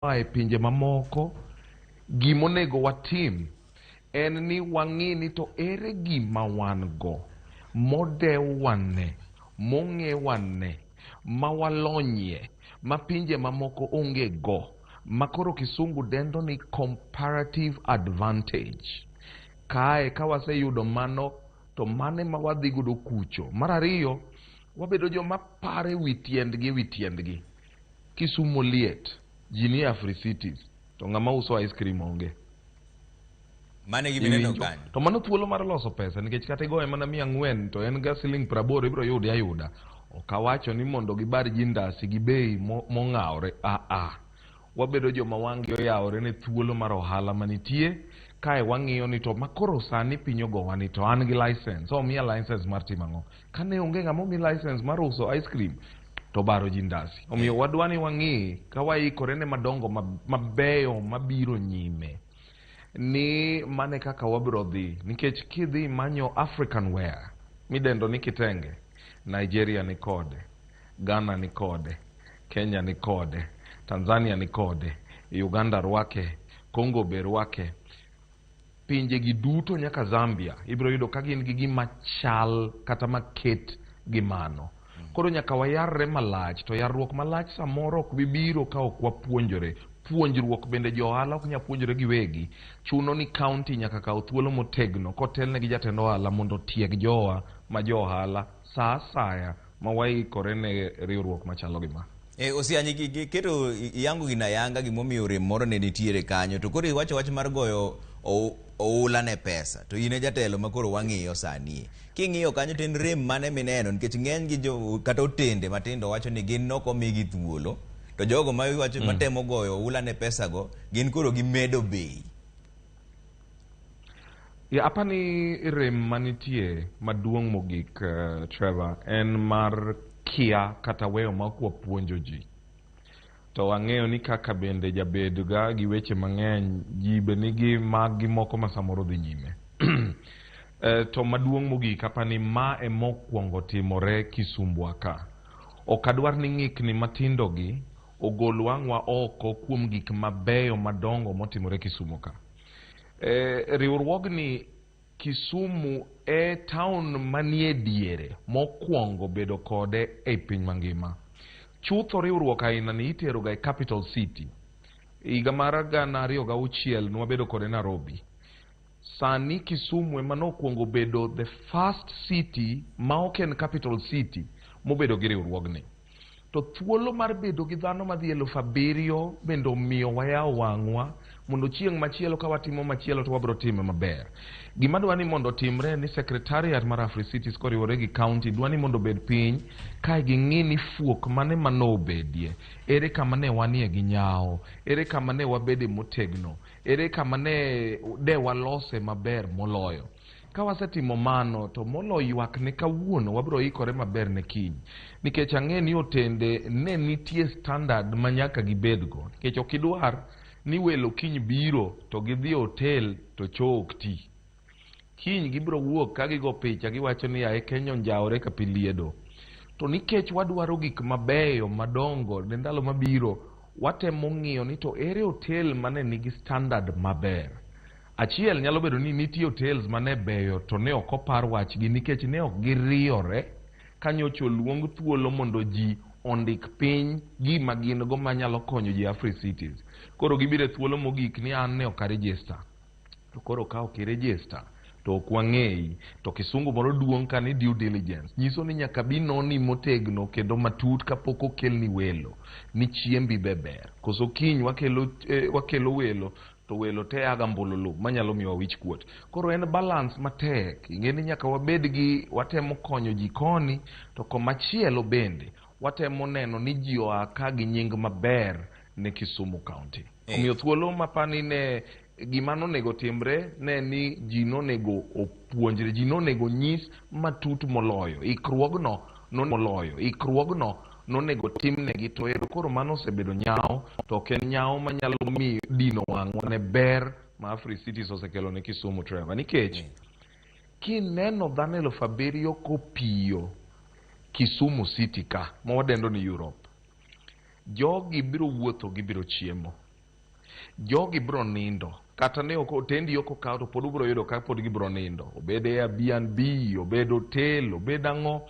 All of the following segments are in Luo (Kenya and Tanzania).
Moa e pinje mamoko, gima onego watim en ni wang'i ni to ere gima wan go modew wane, mong'e wane, ma walonyie, ma pinje mamoko onge go, ma koro kisungu dendo ni comparative advantage. Kae ka waseyudo mano to mano ema wadhi godo kucho. Mar ariyo, wabedo joma paro e wi tiendgi e wi tiendgi. Kisumo liet, ji nie Africities, to ng'ama uso ice cream onge. Mano e gima ineno Iwinjo? kanyo. To mano thuolo mar loso pesa nikech kata igoye mana 400 to en ga siling 80 ibiro yude ayuda. Ok awacho ni mondo gibar ji ndasi gi bei mong'awore. Ah ah. Wabedo joma wang'gi oyawore ne thuolo mar ohala manitie kae wang'iyo ni to makoro sani piny ogowa ni to an gi license. Omiya license mar timo ang'o? Kane onge ng'ama omi license mar uso ice cream to baro ji ndasi. Omiyo wadwa ni wang'i ka waikore ne madongo mabeyo mabiro nyime. Ni mane kaka wabiro dhi nikech kidhi manyo African wear midendo ni kitenge, Nigeria ni kode, Ghana ni kode, Kenya ni kode, Tanzania ni kode, Uganda rwake, Congo be rwake. Pinje gi duto nyaka Zambia ibiro yudo ka gin gi gima chal kata maket gi mano. Koro nyaka wayarre malach to yarruok malach samoro ok bi biro ka ok wapuonjore. Puonjruok bende jo ohala ok nyal puonjore giwegi. Chuno ni county nyaka kaw thuolo motegno kotelne gi jatend ohala mondo otieg jowa ma jo ohala sa asaya ma waikore ne riwruok machalo gi ma. E, Osianyi keto iyango gino ayanga gimomiyo rem moro ne nitiere kanyo to koro iwacho wach mar goyo oula ne pesa to in e jatelo ma koro wang'iyo sani. King'iyo kanyo to en rem mane mineno nikech ng'eny gi jo kata otende matindo wacho ni gin nok omigi thuolo to jogo ma iwacho matemo goyo oula ne pesa go gin koro gimedo bei. Ya, apani rem manitie maduong' mogik Trevor en mar kia kata weyo ma ok wapuonjo ji. To ang'eyo ni kaka bende jabed ga gi weche mang'eny, ji be nigi mag gi moko ma samoro dhi nyime. To maduong' mogik apani ma emokwongo timore Kisumbwa ka. Ok adwar ni ng'ikni matindo gi ogol wang'wa oko kuom gik mabeyo madongo motimore Kisumu ka. Riwruogni Kisumu e town manie diere mokwongo bedo kode e piny mangima. Chutho riwruok aina ni itero ga e capital city. Higa mar 2006 nwabedo kode Nairobi. Sani Kisumu ema nokwongo bedo the first city ma ok en capital city mobedo gi riwruogni. To thuolo mar bedo gi dhano madhi 7,000 bende omiyo wayawo wang'wa mondo chieng' machielo ka watimo machielo to wabiro time maber. Gima dwa ni mondo otimre ni secretariat mar Africities koriwore gi county dwa ni mondo obed piny kae ging'i ni fuok mane manobedie, ere kama ne wanie gi nyawo, ere kama ne wabede motegno, ere kama ne de walose maber moloyo. Ka wasetimo mano to moloyo ywak ne kawuono wabiro ikore maber ne kiny. Nikech ang'e ni otende ne nitie standard ma nyaka gibedgo. Nikech ok idwar ni welo kiny biro to gidhi e hotel to choo ok ti. Kiny gibiro wuok ka gigo picha giwacho ni yaye Kenya onjawore ka pi liedo. To nikech wadwaro gik mabeyo madongo ne ndalo mabiro, watemo ng'iyo ni to ere hotel mane nigi standard maber. Achiel nyalo bedo ni nitie hotels mane beyo to ne ok opar wachgi nikech ne ok giriyore ka nyocha oluong thuolo mondo ji ondik piny gima gin go manyalo konyo ji Africities. Koro gibiro e thuolo mogik ni an ne ok a register. To koro ka ok i register to ok wang'eyi. To kisungu moro duong' ka ni due diligence. Nyiso ni nyaka bi noni motegno kendo matut kapok okelni welo ni chiembi be ber. Koso kiny wakelo welo to welo te aga mbululu manyalo miyowa wich kuot. Koro en balance matek. Ing'e ni nyaka wabed gi watemo konyo ji koni to komachielo bende watemo neno ni ji oa ka gi nying maber ne Kisumu County. Omiyo thuolo mapani ne gima nonego timre ne ni ji nonego opuonjre, ji nonego nyis matut moloyo. Ikruogno moloyo. Ikruogno nonego timnegi to ero koro mano osebedo nyawo to ok en nyawo manyalo miyo dino wang'wa ne ber ma Africities osekelo ne Kisumu Trevor. Nikech kineno dhano 7,000 kopiyo Kisumu City ka ma wadendo ni Europe, jogi biro wuotho gibiro chiemo. Jogi biro nindo. Kata ne ok otendi ok okaw to pod ubiro yudo ka pod gibiro nindo. Obed Airbnb, obed hotel, obed ang'o.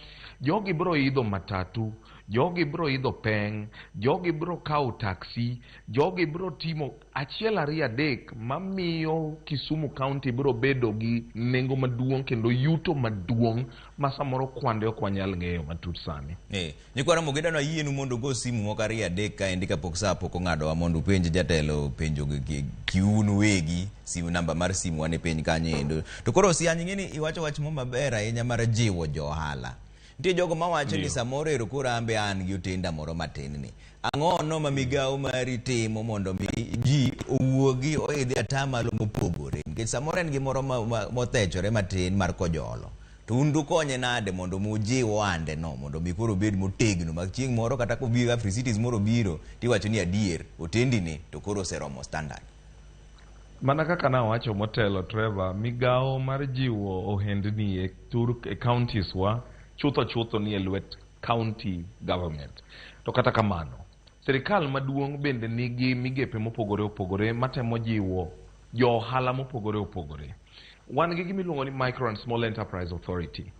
Jogi biro idho matatu, jogi biro idho peng, jogi biro kawo taxi, jogi biro timo achiel ariyo adek mamiyo Kisumu County biro bedo gi nengo maduong' kendo yuto maduong' ma samoro kwande ok wanyal ng'eyo matut sani. Nyikwa Ramogi adwaro ayienu mondo ugo simu moko ariyo adek kaendi kapok saa pok ong'adowa mondo upenj jatelo penjo kiun uwegi simu namba mar simu wan e piny kanyo endo. To koro Osiany ing'e ni iwacho wach mo maber ahinya mar jiwo jo ohala. Nitie jogo mawacho ni samoro ero koro an be an gi otenda moro matin ni. Ang'o no ma migawo mari timo mondo mi ji owuogi oidhi atamalo mopogore? Nikech samoro en gimoro mothechore matin mar kojolo. To un dukonye nade mondo mujiw ohande no mondo mi koro obed motegno ma chieng' moro kata kobiro Africities moro biro tiwacho ni adier otendi ni to koro oseromo standard. Mana kaka nawacho motelo Trevor, migawo mar jiwo ohendni e tur e counties wa chutho chutho ni e lwet county government. To kata kamano, sirikal maduong' bende nigi migepe mopogore opogore matemo jiwo jo ohala mopogore opogore. Wan gi gima iluongo ni Micro and Small Enterprise Authority.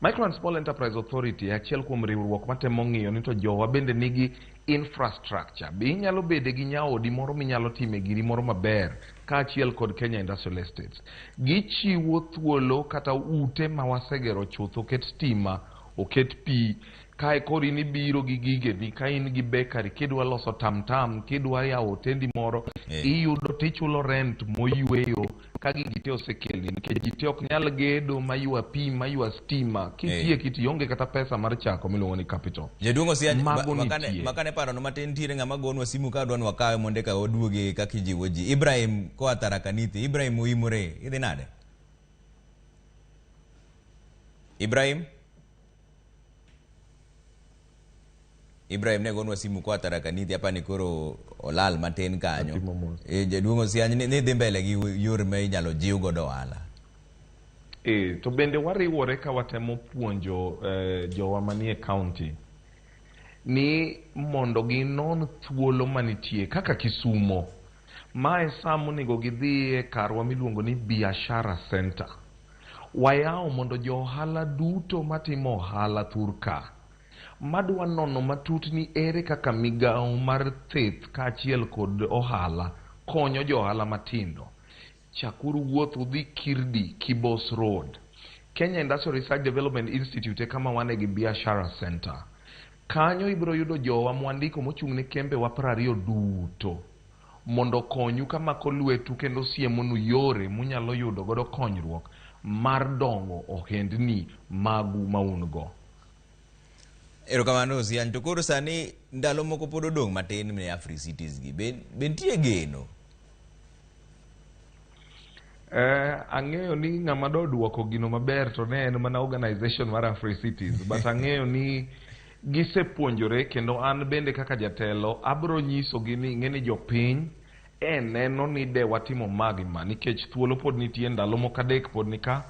Micro and Small Enterprise Authority e achiel kuom riwruok matemo ng'iyo ni to jowa bende nigi infrastructure. Be inyalo bede gi nyaodi moro minyalo time giri moro maber kaachiel kod Kenya Industrial Estates. Gichiwo thuolo kata ute ma wasegero chuth, oket stima, oket pi, kae koro in ibiro gi gigeni, ka in gi bakery, kidwa loso tamtam, kidwa yawo otendi moro, iyudo tichulo rent moyweyo ka gigi te osekelni, nikech ji te ok nyal gedo maywa pi, maywa stima, kitieki to ionge kata pesa mar chako miluongo ni capital. Jaduong' Osiany, Mago nitie. makane parono matin nitiere ng'ama gonwa simu ka dwa ni wakawe mondo eka waduogi kaka ijiwo ji. Ibrahim koa Tharaka Nithi. Ibrahim oimore, idhi nade? Ibrahim? Ibrahim ne gonwa simu koa Tharaka Nithi, apa ni koro olal matin kanyo. Atimo mos. Jaduong' Osiany ni dhi mbele gi yore ma inyalo jiw godo ohala. To bende wariwore ka watemo puonjo jowa manie county ni mondo ginon thuolo manitie kaka Kisumo. Mae sa monego gidhiye karwa miluongo ni Biashara Center. Wayawo mondo jo ohala duto matimo ohala thur ka madwa nono matut ni ere kaka migawo mar thieth kaachiel kod ohala konyo jo ohala matindo. Chakuru wuoth udhi Kirdi, Kibos Road. Kenya Industrial Research Development Institute e kama wane gi Biashara Center. Kanyo ibiro yudo jowa mwandiko mochung' ne kembe wa 20 duto mondo okonyu kamako lwetu kendo siemonu yore munyalo yudo godo konyruok mar dongo ohendni magu maun go. Erokamano Osiany, to koro sani ndalo moko pod odong' matin ne Africities gi. Be nitie geno? Ang'eyo ni ng'ama do duoko gino maber to ne en mana organization mar Africities, but ang'eyo ni gisepuonjore kendo an bende kaka jatelo abro nyisogi ni ing'e ni jopiny e neno ni de watimo ma gi ma, nikech thuolo pod nitie, ndalo moko adek pod nika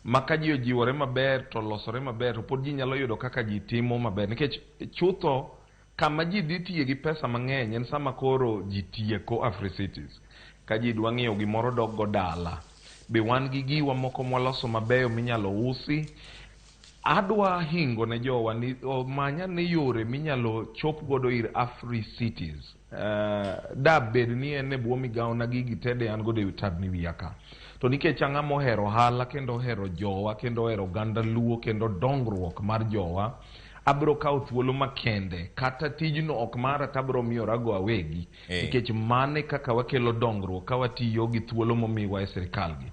ma ka ji ojiwore maber to olosore maber to pod ji nyalo yudo kaka ji timo maber, nikech chutho kama ji dhi tiye gi pesa mang'eny en sama koro ji tieko Africities. Ka ji dwa ng'iewo gimoro dok go dala. Be wan gi giwa moko mwaloso mabeyo minyalo usi. Adwa hingo ne jowa ni omanya ne yore minyalo chop godo ir Africities. Da bed ni en e bwo migawo na gigi te de an godo e tabni wiya ka. To nikech ang'ama ohero ohala kendo ohero jowa kendo ohero oganda Luo kendo dongruok mar jowa, abiro kawo thuolo makende kata tijno ok mara to abiro miyorago awegi. Nikech mane kaka wakelo dongruok ka watiyo gi thuolo momiwa e sirikal gi.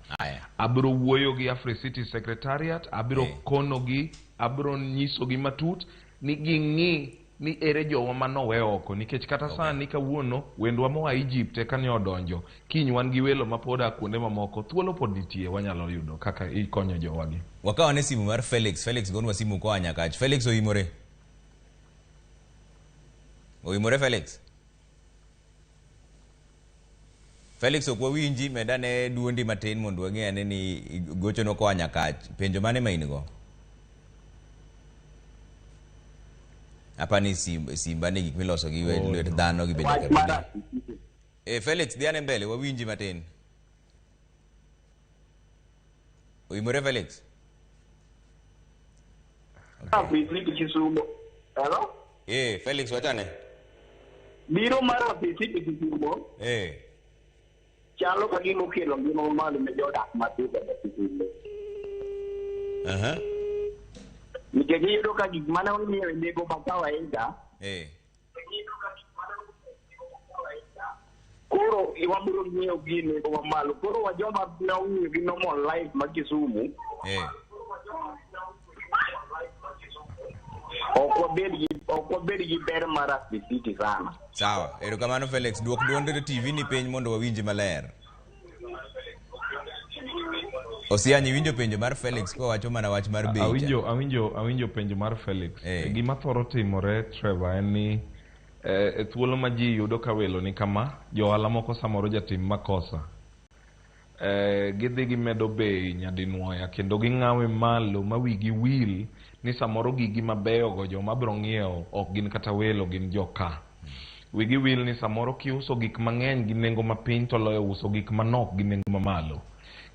Abiro wuoyo gi Africities Secretariat, abiro konogi, abiro nyisogi matut ni ging'i ni ere jowa manowe oko, nikech kata sani kawuono wendwa moa Egypt eka ne odonjo, kiny wan gi welo mapod a kuonde mamoko, thuolo pod nitie, wanyalo yudo kaka ikonyo jowagi. Wakaw ane simu mar Felix. Felix gonwa simu koa Nyakach. Felix oimore. Oimore Felix? Felix ok wawinji, med ane duondi matin mondo wang'e ane ni gochono koa Nyakach. Penjo mane ma in go? Apa ni simba ni gik miloso gi lwet dhano gi bende Wach nyaka mar bed. Africities. E, Felix, dhi ane mbele, wawinji matin. Oimore Felix? Apisi Kisumo. Hello? Eh, Felix wachane. Biro mar apisi Kisumo Eh. chalo ka gima okelo ngima mamalo ne jodak matindo e Kisumo. Aha. Nikech iyudo ka gik mane wanyiewo e nengo ma kawaida Eh. koro wabiro nyiewo gi e nengo mamalo. Koro wa joma ne ong'iyo gi normal life ma Kisumu Eh. ok wabed gi ok wabed gi ber mar apisi sana. Sawa. Erokamano Felix, duok duond TV ni piny mondo wawinji maler. Osiany iwinjo penjo mar Felix kowacho mana wach mar becha. Awinjo awinjo awinjo penjo mar Felix. Eh. Gima thoro timore Trevor en ni e thuolo ma ji yudo ka welo ni kama, jo ohala moko samoro jatim makosa. Gidhi gimedo bei nyadinwoya kendo ging'awe malo ma wigi wil ni samoro gigi mabeyogo joma biro ng'iewo ok gin kata welo gin joka. Wigi wil ni samoro kiuso gik mang'eny gi nengo mapiny to loyo uso gik manok gi nengo mamalo.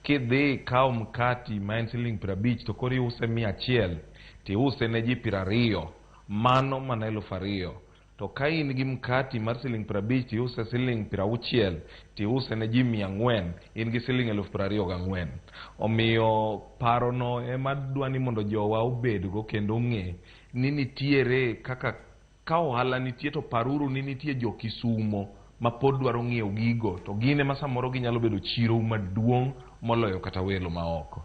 Kidhi ikawo mkati ma en siling 50 to koro iuse 100 tiuse ne ji 20, mano mana 2000. To ka in gi mkati mar siling 50 tiuse siling 60 tiuse ne ji 400, in gi siling 24,000. Omiyo parono ema dwa ni mondo jowa obedgo kendo ong'e ni nitiere kaka ka ohala nitie to paruru ni nitie jo Kisumo ma pod dwaro ng'iewo gigo to gin ema samoro ginyalo bedo chiro maduong' moloyo kata welo maoko.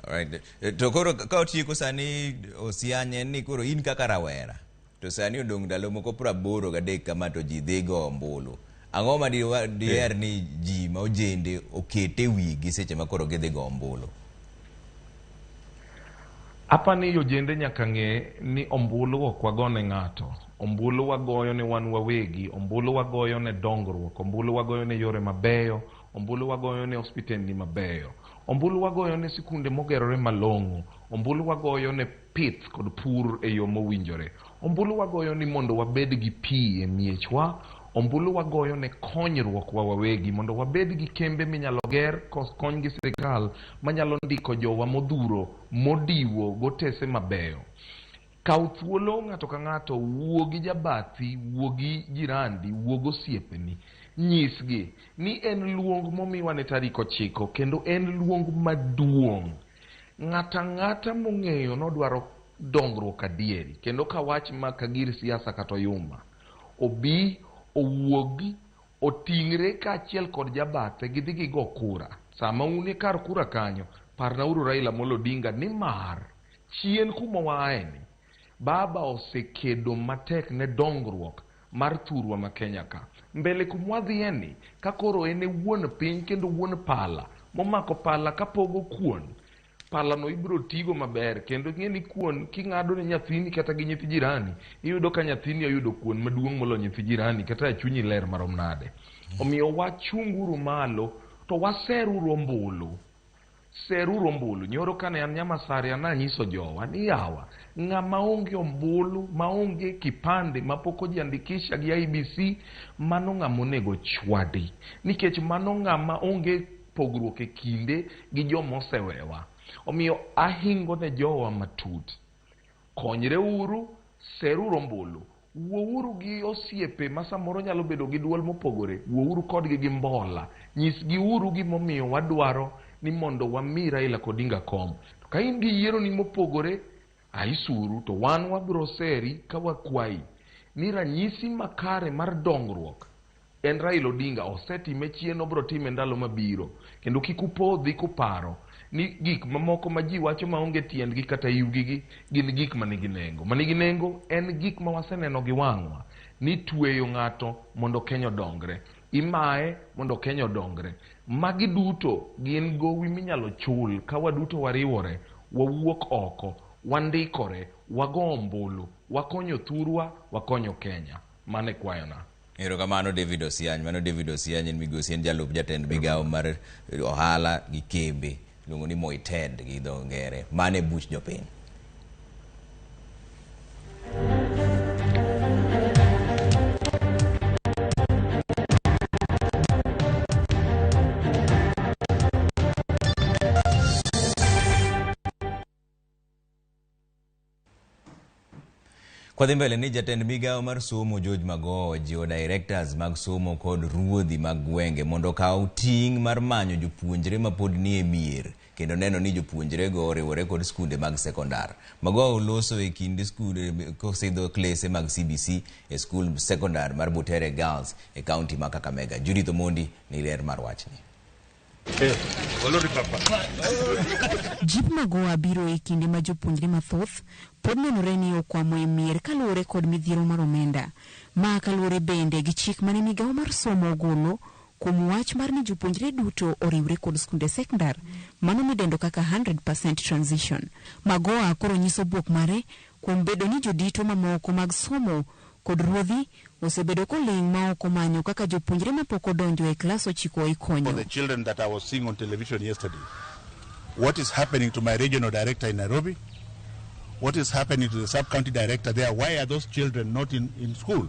Alright. To koro ka otieko sani Osiany en ni koro in kaka rawera to sani odong' ndalo moko 83 kama to ji dhi go ombulu. Ang'o ma diher ni ji ma ojende oket e wigi seche ma koro gidhi go ombulu? Apa ni ojende nyaka ng'e ni ombulu ok wagone ng'ato. Ombulu wagoyo ne wan wawegi, ombulu wagoyo ne dongruok, ombulu wagoyo ne yore mabeyo, ombulu wagoyo ne osiptende mabeyo, ombulu wagoyo ne sikunde mogerore malong'o, ombulu wagoyo ne pith kod pur e yo mowinjore, ombulu wagoyo ni mondo wabed gi pi e miechwa, ombulu wagoyo ne konyruok wa wawegi mondo wabed gi kembe minyalo ger kony gi sirikal manyalo ndiko jowa modhuro modiwo gotese mabeyo. Kaw thuolo ng'ato ka ng'ato wuo gi jabathi, wuo gi jirandi, wuo gi osiepeni. Nyisgi ni en luong momiwa ne tarik 9 kendo en luong maduong'. Ng'ato ang'ata mong'eyo nodwaro dongruok adieri kendo ka wach ma ka gir siasa kata oyuma obi owuogi oting're kaachiel kod jabathe gidhi gigo kura. Sama un e kar kura kanyo, parnauru Raila Amolo Odinga nimar chien kuma waaeni baba osekedo matek ne dongruok mar thurwa ma Kenya ka. Mbele kumwadhieni ka koro en e wuon piny kendo wuon pala momako pala kapogo kuon, palano ibiro tigo maber kendo ing'e ni kuon king'ado ne nyathini kata gi nyithi jirani iyudo ka nyathini oyudo kuon maduong' moloyo nyithi jirani kata e chunyi ler marom nade. Omiyo wachunguru malo to waseruru ombulu. Seruru ombulu. Nyoro kane an Nyamasaria nanyiso jowa ni yawa ng'ama onge ombulu, maonge kipande, mapok ojiandikisha gi IEBC, mano ng'ama onego chwadi. Nikech mano ng'ama onge pogruok e kinde gi joma osewewa. Omiyo ahingo ne jowa matut. Konyreuru, seruru ombulu. Wuouru gi osiepe ma samoro nyalo bedo gi duol mopogore, wuouru kodgi gi mbola. Nyisgiuru gimomiyo wadwaro ni mondo wami Raila Odinga kom. To ka in gi yieroni mopogore, aisuru to wan wabiro seri ka wakwayi ni ranyisi makare mar dongruok en Raila Odinga osetime chien obiro time ndalo mabiro kendo kik upodhi kuparo ni gik mamoko ma ji wacho maonge tiendgi kata yugi gin gik manigi nengo. Manigi nengo en gik ma waseneno gi wang'wa ni tweyo ng'ato mondo Kenya odongre, imaye mondo Kenya odongre. Magi duto gin gowi minyalo chul ka waduto wariwore, wawuok oko, wandikore, wago ombulu, wakonyo thurwa, wakonyo Kenya. Mano e kwayona. Erokamano David Osiany. Mano David Osiany en migosi en jalup jatend migawo mar ohala gi kembe iluongo ni Moited gi dho ngere. Mano e buch jopiny. Kwadhi mbele ni jatend migawo mar somo George Magoha ojiwo directors mag somo kod ruodhi mag gwenge mondo okaw ting' mar manyo jopuonjre mapod nie mier kendo neno ni jopuonjrego oriwore kod skunde mag sekondar. Magoha oloso e kind skunde kosidho klese mag CBC e skul sekondar mar Butere Girls e kaunti ma Kakamega. Judith Omondi ni ler mar wachni. Jip Magoha biro e kinde ma jopuonjre mathoth pod nenore ni okwamo e mier kaluwore kod midhiero mar omenda. Ma kaluwore bende gi chik mane migawo mar somo ogolo kuom wach mar ni jopuonjre duto oriwre kod skunde sekondar, mano midendo kaka 100% transition. Magoha koro nyiso bwok mare kuom bedo ni jodito mamoko mag somo kod ruodhi osebedo koling' ma ok omanyo kaka jopuonjre mapok odonjo e klas 9 ikonyo. For the children that I was seeing on television yesterday, what is happening to my regional director in Nairobi? What is happening to the sub-county director there? Why are those children not in school?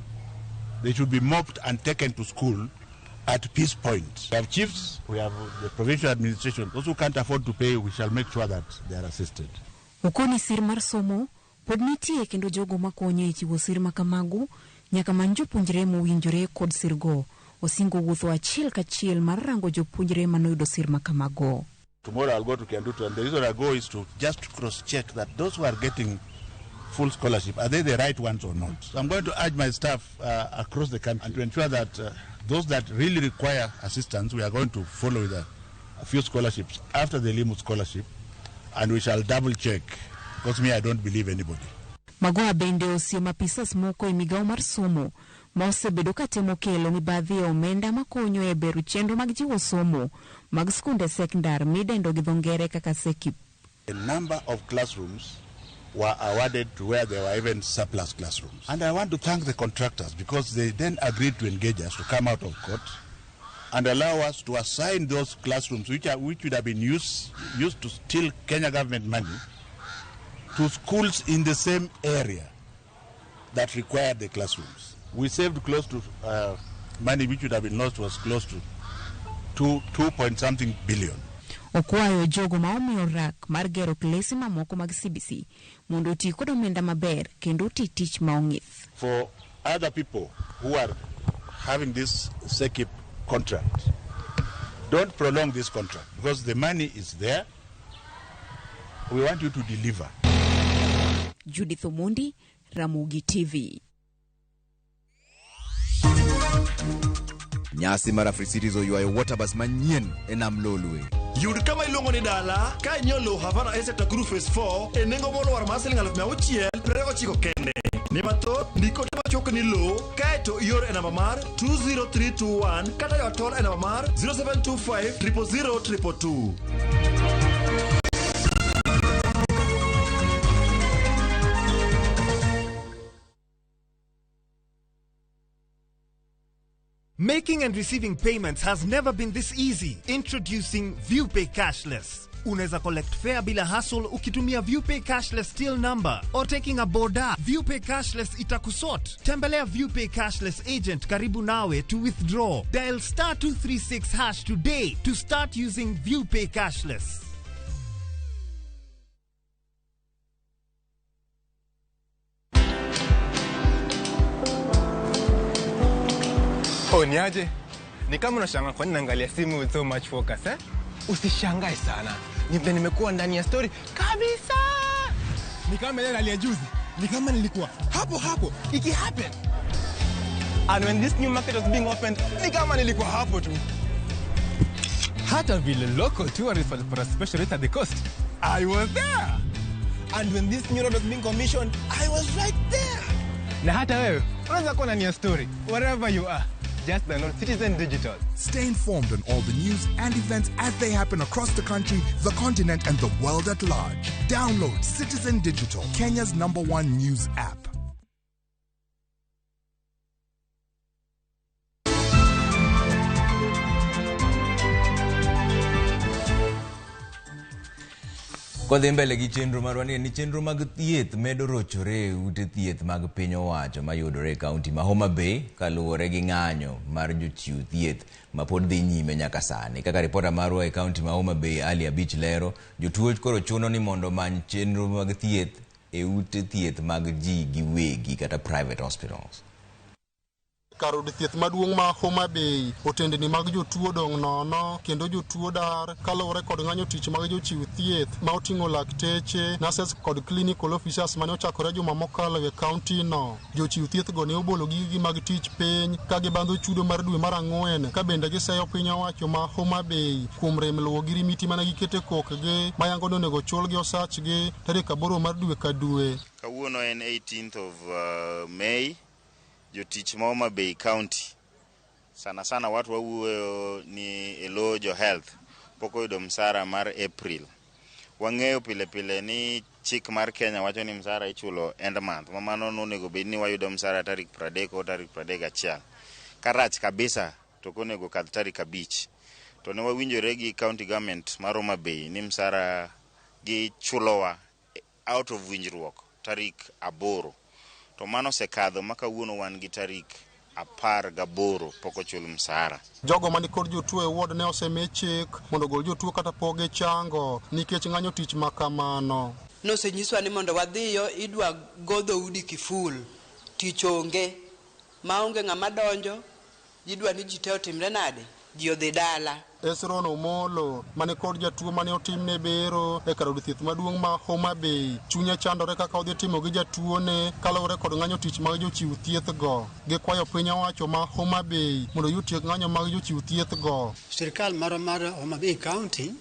They should be mopped and taken to school at peace point. We have chiefs, we have the provincial administration. Those who can't afford to pay, we shall make sure that they are assisted. Okoni sir mar somo pod nitie kendo jogo makonyo e chiwo sir makamago nyaka many jopuonjre mowinjore kod sirgo. Osingo wuotho achiel kachiel mar rango jopuonjre manoyudo sir makamago. Tomorrow I'll go to Kiandutu, and the reason I go is to just cross-check that those who are getting full scholarship, are they the right ones or not? So I'm going to urge my staff across the country and to ensure that those that really require assistance, we are going to follow with a few scholarships after the Elimu scholarship, and we shall double-check, because me, I don't believe anybody. Magoha bende osiemo apisas moko e migawo mar somo ma osebedo katemo kelo mibadhi e omenda makonyo e bero chenro mag jiwo somo mag skunde sekondar midendo gi dho ngere kaka SEKIP. A number of classrooms were awarded to where there were even surplus classrooms. And I want to thank the contractors because they then agreed to engage us to come out of court and allow us to assign those classrooms which would have been used to steal Kenya government money to schools in the same area that required the classrooms. We saved close to money which would have been lost was close to two point something billion. Okwayo jogo ma omiyo rak mar gero klese mamoko mag CBC mondo oti kod omenda maber kendo oti tich ma ong'ith. For other people who are having this SEKIP contract, don't prolong this contract because the money is there. We want you to deliver. Judith Omondi, Ramogi TV. Nyasi mar Africities oywayo waterbus manyien e nam Lolwe. Yud kama iluongo ni dala ka inyiewo lowo Havana Estate Nakuru Phase 4 e nengo molwar mar siling 629,000 kende. Ni mathoth, ndik ote machuok ni lowo kaeto ior e namba mar 20321 kata ywa tol e namba mar 0725 000 222. Making and receiving payments has never been this easy. Introducing ViewPay Cashless. Unaweza collect fare bila hassle ukitumia ViewPay Cashless till number or taking a boda. ViewPay Cashless itakusort. Tembelea ViewPay Cashless agent karibu nawe to withdraw. Dial star 236 hash today to start using ViewPay Cashless. Oh, niaje? Ni kama unashangaa kwa nini naangalia simu with so much focus, eh? Usishangae sana. Ni vile nimekuwa ndani ya story kabisa. Ni kama ile nalia juzi. Ni kama nilikuwa hapo hapo iki happen. And when this new market was being opened, ni kama nilikuwa hapo tu. Hata vile local tourists walipata special rate at the coast, I was there. And when this new road was being commissioned, I was right there. Na hata wewe unaweza kuwa ndani ya story wherever you are. Just download Citizen Digital. Stay informed on all the news and events as they happen across the country, the continent, and the world at large. Download Citizen Digital, Kenya's #1 news app. Kwadhi mbele gi chenro marwa ni chenro mag thieth medo rochore e ute thieth mag piny owacho mayudore e kaunti ma Homa Bay kaluwore gi ng'anyo mar jochiw thieth ma pod dhi nyime nyaka sani. Kaka ripota marwa e kaunti ma Homa Bay Ali Abich lero, jotuo koro chuno ni mondo omany chenro mag thieth e ute thieth mag ji giwegi kata private hospitals. Kar od thieth maduong' ma Homa Bay, otendni mag jotuo odong' nono kendo jotuo dar kaluwore kod ng'anyo tich mag jochiw thieth ma oting'o lakteche, nurses kod clinical officers mane ochakore juma mokalo e kaunti no. Jochiw thieth go ne obolo gigegi mag tich piny ka gibandho chudo mar dwe mar ang'wen ka bende giseyo piny owacho ma Homa Bay kuom rem luwo girimiti mane giketo e kokgi mayango ni onego chulgi osachgi tarik 8 mar dwe ka dwe. Kawuono en 18th of May. Jotich ma Homa Bay County sana sana watu wawuoyo ni e lo jo health pok oyudo msara mar April. Wang'eyo pile pile ni chik mar Kenya wacho ni msara ichulo end month, ma mano nonego bed ni wayudo msara tarik 30 o tarik 31. Karach kabisa to ok onego kadh tarik 5. To ne wawinjore gi county government mar Homa Bay ni msara gichulowa out of winjruok tarik 8. To mano osekadho ma kawuono wan gi tarik 18 pok ochul msara. Jogo mani kod jotuo e ward ne osemi chik mondo ogol jotuo kata pok gichango nikech ng'anyo tich ma kamano. Nosenyiswa ni mondo wadhiyo idwa go dhoudi kiful, tich onge, maonge ng'ama donjo, idwa ni ji te otimre nade, ji odhi dala. Esron Omolo mane kod jatuo mane otimne bero e kar od thieth maduong' ma Homa Bay chunye chandore kaka odhi timo gi jatuone kaluwore kod ng'anyo tich mag jochiw thieth go. Gikwayo piny owacho ma Homa Bay mondo otiek ng'anyo mag jochiw thieth go. Sirkal marwa mar Homa Bay County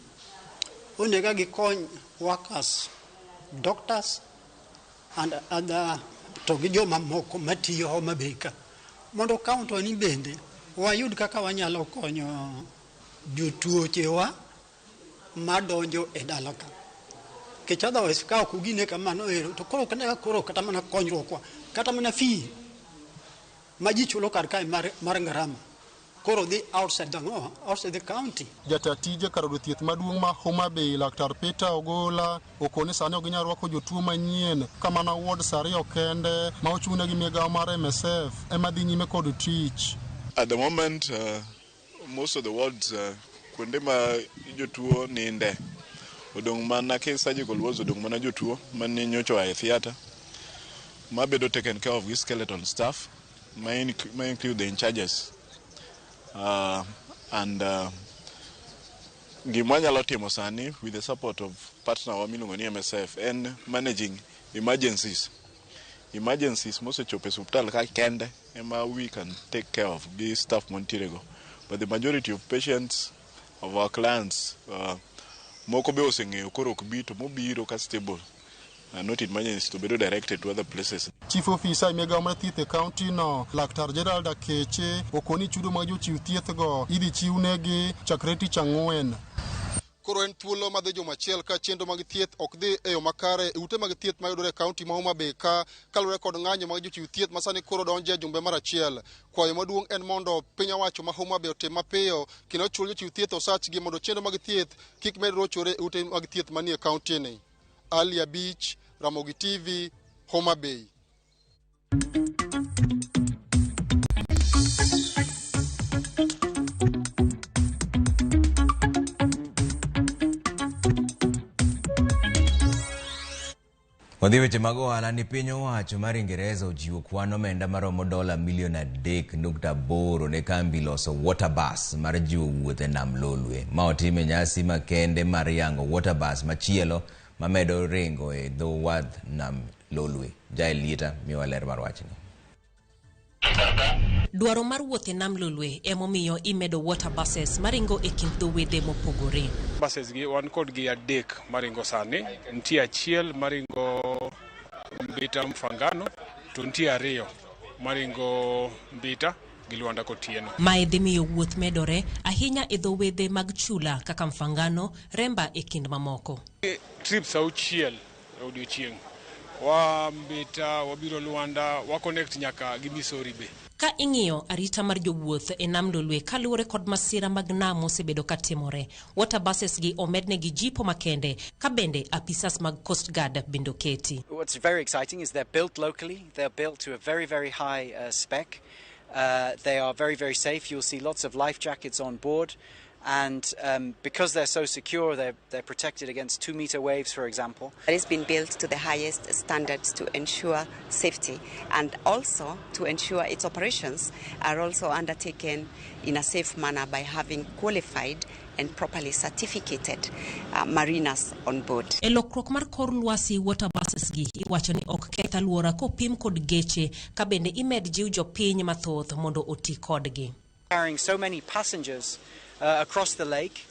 onego gikony workers, doctors and other to gi joma moko matiyo Homa Bay ka mondo county ni bende wayud kaka wanyalo konyo jotuochewa madonjo e dala ka. Nikech otherwise ka ok ugine kamano ero to koro kata koro kata mana konyruokwa kata mana fee ma ji chulo kar kae mar garama koro dhi outside the, outside the county. Jata tije kar od thieth maduong' ma Homa Bay Laktar Peter Ogola okoni sani ok ginyal rwako jotuo manyien ka mana wards 2 kende ma ochung'ne gi migawo mar MSF ema dhi nyime kod tich. At the moment, most of the wards kuonde ma jotuo ninde odong' mana ke surgical wards odong' mana jotuo mane nyocha oa e theatre mabedo taken care of gi skeleton staff ma include the in charges and gima wanyalo timo sani with the support of partner wa miluongo ni MSF en managing emergencies. Emergencies mosechopo e osiptal ka kende ema we can take care of gi staff mantiere go. But the majority of patients of our clients moko be oseng'eyo koro ok bi to mobiro ka stable not emergency to bedo directed to other places. Chief officer e migawo mar thieth e county no Laktar Gerald Akeche okoni chudo mag jochiw thieth go idhi chiwnegi chakre tich ang'wen. Koro en thuolo madhi juma achiel ka chenro mag thieth ok dhi e yo makare e ute mag thieth mayudore e kaunti ma Homa Bay ka kaluwore kod ng'anyo mag jochiw thieth ma sani koro donjo e jumbe mar achiel. Kwayo maduong' en mondo piny owacho ma Homa Bay otim mapiyo kendo ochul jochiw thieth osachgi mondo chenro mag thieth kik med rochore e ute mag thieth manie kaunti ni. Ali Abich, Ramogi TV, Homa Bay. Wadhi weche mag ohala ni piny owacho mar Ingereza ochiwo kwan omenda maromo dola milion 3.8 ne kambi loso water bus mar jiwo wuoth e nam Lolwe. Ma otime nyasi makende mar yango water bus machielo mamedo ringo e dho wadh nam Lolwe. Jael Lieta miwa ler mar wachni. Dwaro mar wuoth e nam Lolwe emomiyo imedo water buses maringo e kind dho wedhe mopogore. Buses gi wan kod gi 3 maringo sani, nitie achiel maringo Mbita Mfangano to nitie 2 maringo Mbita gi Luanda Kotieno. Mae dhi miyo wuoth medore ahinya e dho wedhe mag chula kaka Mfangano, Remba e kind mamoko. Trips 6 odiochieng'. Wa Mbita, wabiro Luanda, wa connect nyaka gi Missouri be. Ka ing'iyo arita mar jowuoth e nam Lolwe kaluwore kod masira mag nam mosebedo katimore, water buses gi omednegi jipo makende ka bende apisas mag Coast Guard bende oketi. What's very exciting is they're built locally, they're built to a very, very high spec. They are very, very safe. You'll see lots of life jackets on board. And because they're so secure, they're protected against 2-meter waves, for example. It's been built to the highest standards to ensure safety and also to ensure its operations are also undertaken in a safe manner by having qualified and properly certificated mariners on board. E lokruok mar kor lwasi, water buses gi iwacho ni ok keth alwora kopim kod geche, ka bende imed jiw jopiny mathoth mondo oti kodgi. Carrying so many passengers across the lake,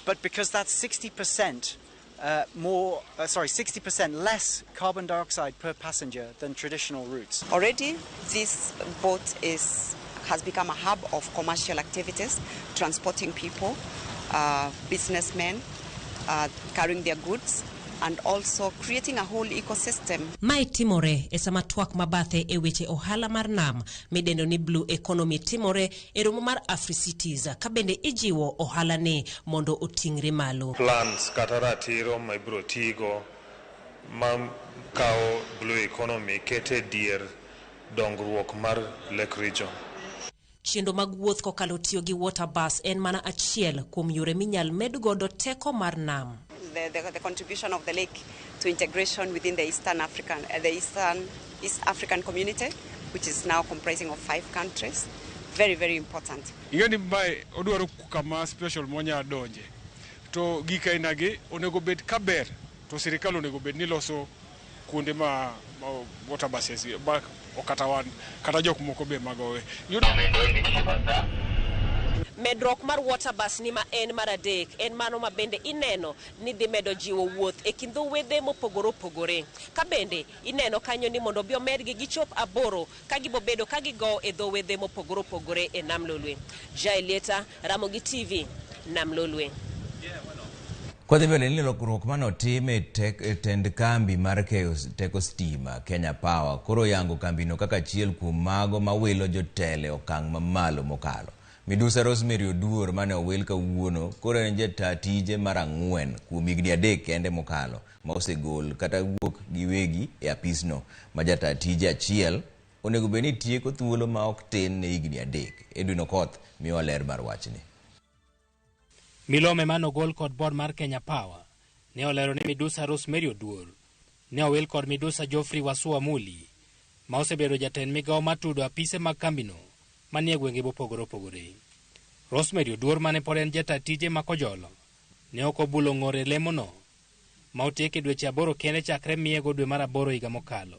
but because that's 60% 60% less carbon dioxide per passenger than traditional routes. Already, this boat has become a hub of commercial activities, transporting people, businessmen, carrying their goods, and also creating a whole ecosystem. Mae timore e sama twak mabathe e weche ohala mar nam midendo ni Blue Economy timore e romo mar AfriCities, ka bende ijiwo ohala ni mondo oting're malo. Plans kata ratiro ma ibiro tigo ma kawo Blue Economy kete dier dongruok mar Lake Region. Chenro mag wuoth kokalo tiyo gi water bus en mana achiel kuom yore minyal med godo teko mar nam. The contribution of the lake to integration within the East African community, which is now comprising of 5 countries, very, very important. Ingeni mae odwaro kama special monya donje. To gik ainagi onego bed kaber, to sirikal onego bed ni loso kuonde ma water buses ba okata wan kata jok moko be magowe. Medruok mar water bus ni ma en mar adek en mano ma bende ineno ni dhi medo jiwo wuoth e kind dho wedhe mopogore opogore, ka bende ineno kanyo ni mondo obi omedgi gichop 8 ka gibobedo ka gigo e dho wedhe mopogore opogore e Nam Lolwe. Jaelieta, Ramogi TV, Nam Lolwe. Kwadhi mbele ni lokruok manotim e tend kambi mar keyo teko stima Kenya Power koro yango kambino kaka achiel kuom mago mawilo jotelo e okang' mamalo mokalo. Midusa Rosemary Oduor mane owil kawuono koro en jata tije mar 4 kuom higni 3 kende mokalo ma osegol kata wuok giwegi e apisno ma jata tije achiel onego bed ni tieko thuolo ma ok tin ne higni 3. Edwin Okoth miyowa ler mar wachni. Milome mane ogol kod board mar Kenya Power ne olero ni Midusa Rosemary Oduor ne owil kod Midusa Geoffrey Wasua Muli ma osebedo jatend migawo matudo apise mag kambino manie gwenge mopogore opogore. Rosemary Oduor mane pod en jata tije ma Kojolo ne ok obulo ng'or e lemono ma otiek e dweche 8 kende chakre miego dwe mar 8 higa mokalo.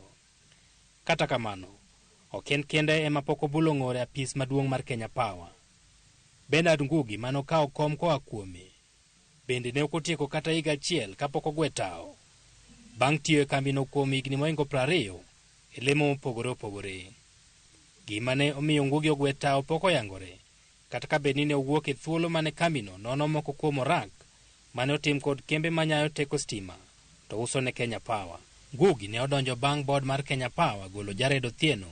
Kata kamano, ok en kende ema pok obulo ng'or e apis maduong' mar Kenya Power. Bernard Ngugi mane okawo kom koa kuome bende ne ok otieko kata higa achiel kapok ogwe tawo bang' tiyo e kambino kuom higni mohingo 20 e lemo mopogore opogore. Gima ne omiyo Ngugi ogwe tawo pok oyangore, kata ka bed ni ne owuok e thuolo mane kambino nono moko kuom orak mane otim kod kembe manyayo teko stima to uso ne Kenya Power. Ngugi ne odonjo bang' board mar Kenya Power golo Jared Otieno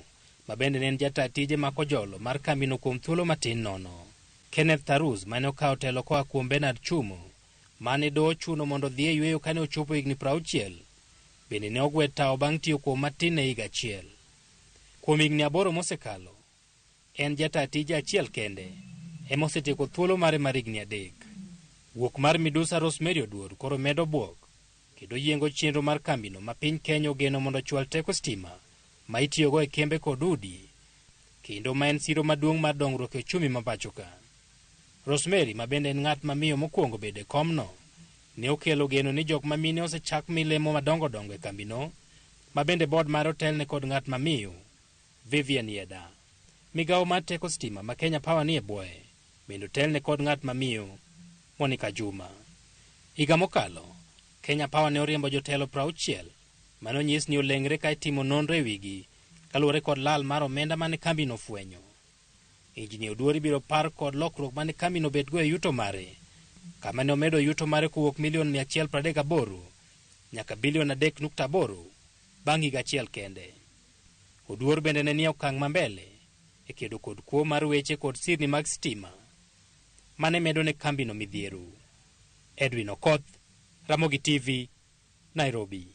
ma bende ne en jata tije ma Kojolo mar kambino kuom thuolo matin nono. Kenneth Tarus mane okawo telo koa kuom Bernard Chumo mane doho chuno mondo odhi e yweyo kane ochopo higni 60 bende ne ogwe tawo bang' tiyo kuom matin ne higa achiel. Kuom higni 8 mosekalo, en jata tije achiel kende ema osetieko thuolo mare mar higni 3. Wuok mar Midusa Rosemary Oduor koro medo bwok kendo yiengo chenro mar kambino ma piny Kenya ogeno mondo ochwal teko stima ma itiyogo e kembe kod udi, kendo ma en siro maduong' mar dongruok e uchumi ma pacho ka. Rosemary, ma bende en ng'at mamiyo mokwongo bedo e komno, ne okelo geno ni jok mamine osechak milemo madongo dongo e kambino, ma bende board mare otelne kod ng'at mamiyo Vivian Yeda. Migawo mar teko stima ma Kenya Power ni e bwoye bende otelne kod ng'at mamiyo Monica Juma. Higa mokalo, Kenya Power ne oriembo jotelo 60 mane onyis ni olengre ka itimo nonro e wigi kaluwore kod lal mar omenda mane kambino ofwenyo. Injinia Oduor ibiro par kod lokruok mane kambino obetgo e yuto mare, kama ne omedo yuto mare kowuok milion 138 nyaka bilion 3.8 bang' higa achiel kende. Oduor bende ne nie okang' mambele e kedo kod kuo mar weche kod sirni mag stima mane medo ne kambino midhiero. Edwin Okoth, Ramogi TV, Nairobi.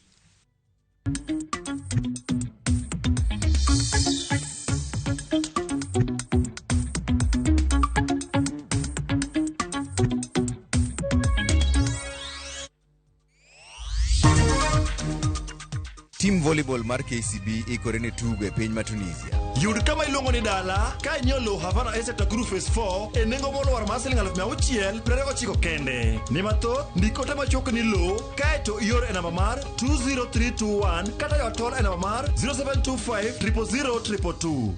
Team volleyball mar KCB ikore ne tugo e piny ma Tunisia. Yud kama iluongo ni dala ka inyiewo lowo Havana Estate Nakuru Phase 4 e nengo molwar mar siling 629 kende. Ni mathoth, ndik ote machuok ni lowo kaeto ior e namba mar 20321 kata yo tol e namba mar 0725 000 222.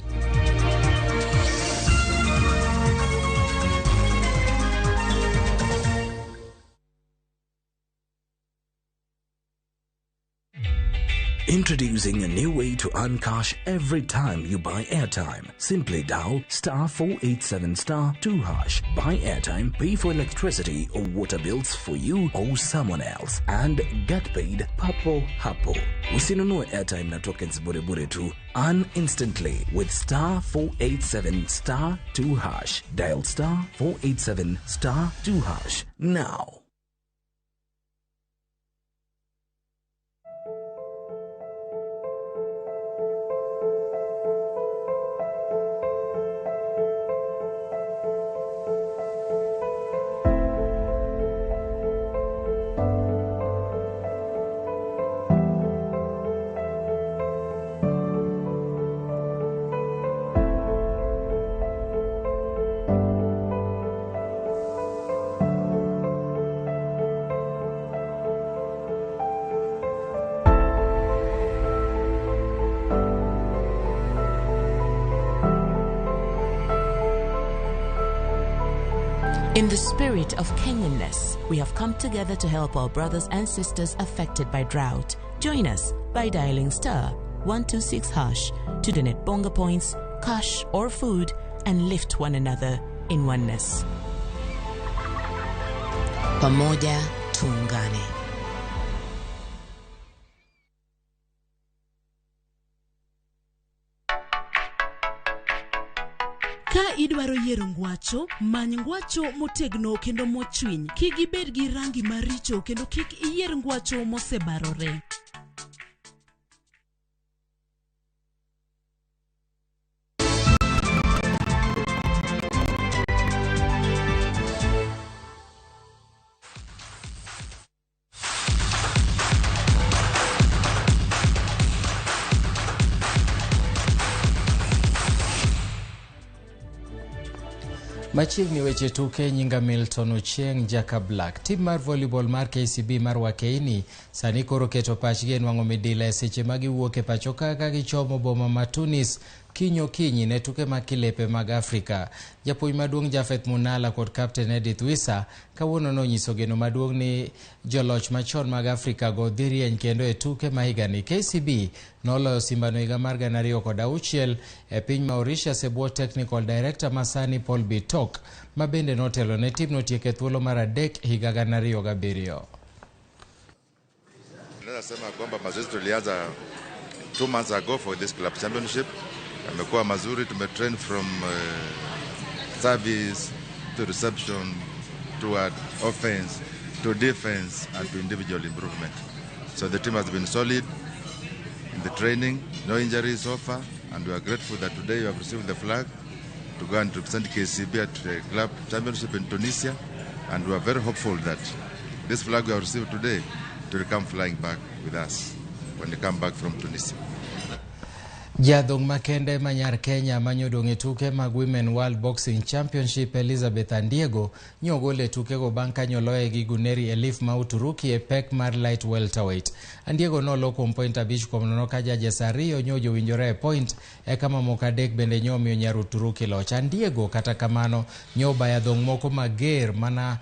Introducing a new way to earn cash every time you buy airtime. Simply dial star 487 star 2 hash. Buy airtime, pay for electricity or water bills for you or someone else, and get paid papo hapo. Usinunue airtime na tokens bure bure tu. Earn instantly with star 487 star 2 hash. Dial star 487 star 2 hash now. In the spirit of Kenyanness, we have come together to help our brothers and sisters affected by drought. Join us by dialing star 126 hash to donate bonga points, cash, or food and lift one another in oneness. Pamoja tuungane. Ka idwaro yiero ngwacho, many ngwacho motegno kendo mochwiny. Kik ibed gi rangi maricho kendo kik iyier ngwacho mosebarore. Machiegni weche tuke nyinga Milton Ochieng Jaka Black. Tim mar volleyball mar KCB mar Wakeini sani koro keto pachgi e nwang'o midila e seche ma giwuok e pacho ka ka gichomo boma ma Tunis kinyo kinyi ne tuke mag kilepe mag Afrika. Japuonj maduong' Jafeth Munala kod kapten Edith Wisa kawuono nonyiso geno maduong' ni joloch machon mag Afrika go dhi rieny kendo e tuke ma higani. KCB noloyo simbano higa mar 2006 e piny Mauritius e bwo technical director masani Paul Bitok ma bende notelo ne timno tieko e thuolo mar 3 higa 2007. Naweza sema kwamba mazoezi tulianza 2 months ago for this club championship yamekuwa mazuri. Tumetrain from service to reception toward offense to defense and to individual improvement. So the team has been solid in the training, no injuries so far, and we are grateful that today you have received the flag to go and represent KCB at the club championship in Tunisia, and we are very hopeful that this flag we have received today will come flying back with us when they come back from Tunisia. Jadhong' makende ma nyar Kenya manyodong' e tuke mag Women World Boxing Championship Elizabeth Andiego nyogol e tukego bang' ka nyoloye gi Guneri Elif ma Uturuki e pek mar light welterweight. Andiego nolo kuom point 5-0 ka judges 2 nyojo winjore e point eka mamoko 3 bende nyomiyo nyar Uturuki loch. Andiego kata kamano nyobaya dhong' moko mager mana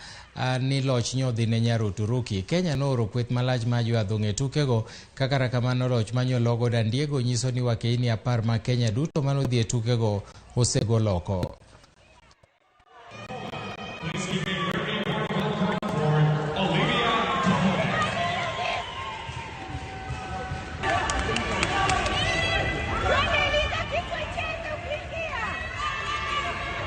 ni loch nyodhi ne nyar Uturuki. Kenya nooro kweth malach mar joadhong' e tukego kaka kamano loch manyologo Andiego nyiso ni wakeini 10 ma Kenya duto manodhi e tukego osegol oko.